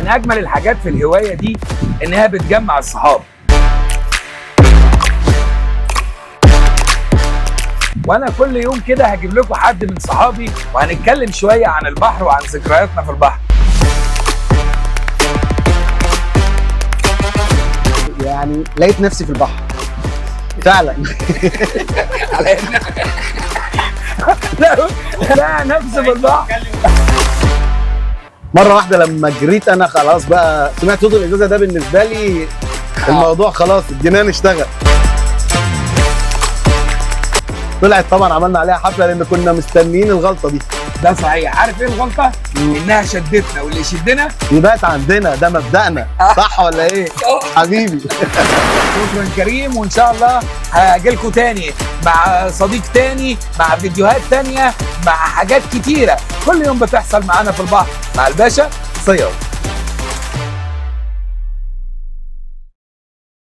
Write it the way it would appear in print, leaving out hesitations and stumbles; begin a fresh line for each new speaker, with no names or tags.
من اجمل الحاجات في الهواية دي انها بتجمع الصحاب. وانا كل يوم كده هجيب لكم حد من صحابي وهنتكلم شوية عن البحر وعن ذكرياتنا في البحر.
يعني لقيت نفسي في البحر فعلا.
لا لا، نفسي في البحر.
مرة واحدة لما جريت انا خلاص بقى سمعت صوت الازازه ده، بالنسبة لي الموضوع خلاص الجنان اشتغل. طلعت طبعا عملنا عليها حفلة لان كنا مستنيين الغلطة دي.
ده صحيح. عارف ايه الغلطة؟ انها شدتنا، واللي يشدنا
يبات عندنا، ده مبدأنا، صح ولا ايه؟ حبيبي.
شكرا كريم، وان شاء الله هاجي لكم تاني مع صديق تاني، مع فيديوهات تانية، مع حاجات كتيرة كل يوم بتحصل معانا في البحر مع الباشا صياد.